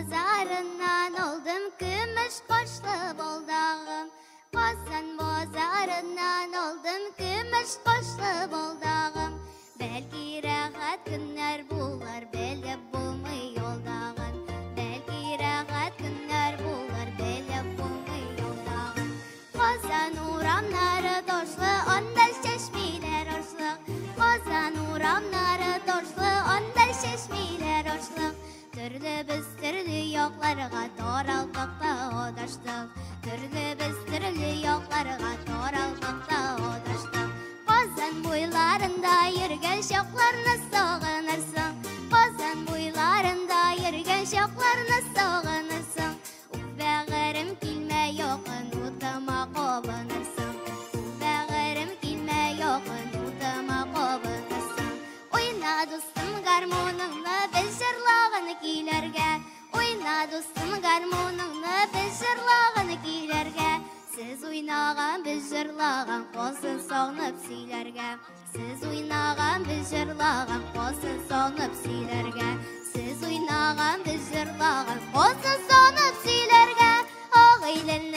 Базарыннан алдым көмеш кашлы балдагым. Казан базарыннан алдым көмеш кашлы балдагым. Бәлки рәхәт көннәр булыр, белеп булмый юлдагын. Бәлки рәхәт көннәр булыр, белеп булмый юлдагын. Казан урамнары ташлы, анда чәчмиләр ашлык. Казан урамнары ташлы, анда чәчмиләр ашлык. Төрле без төрле якларга таралдык та адаштык. Төрле без төрле якларга таралдык та адаштык. Казан буйларында йөргән чакларны сагынырсың. Казан буйларында йөргән чакларны сагынырсың. Уф, бәгырем, килмә якын, утыма кабынырсың. Уф, бәгырем, килмә якын, утыма кабынырсың. Уйна, дустым, гармуныңны, без җырлаган көйләргә. Уйна, дустым, гармуныңны, без җырлаган көйләргә. Сез уйнаган, без җырлаган, калсын сагынып сөйләргә. Сез уйнаган, без җырлаган, калсын сагынып сөйләргә. Сез уйнаган, без җырлаган, калсын сагынып сөйләргә. Агыйдел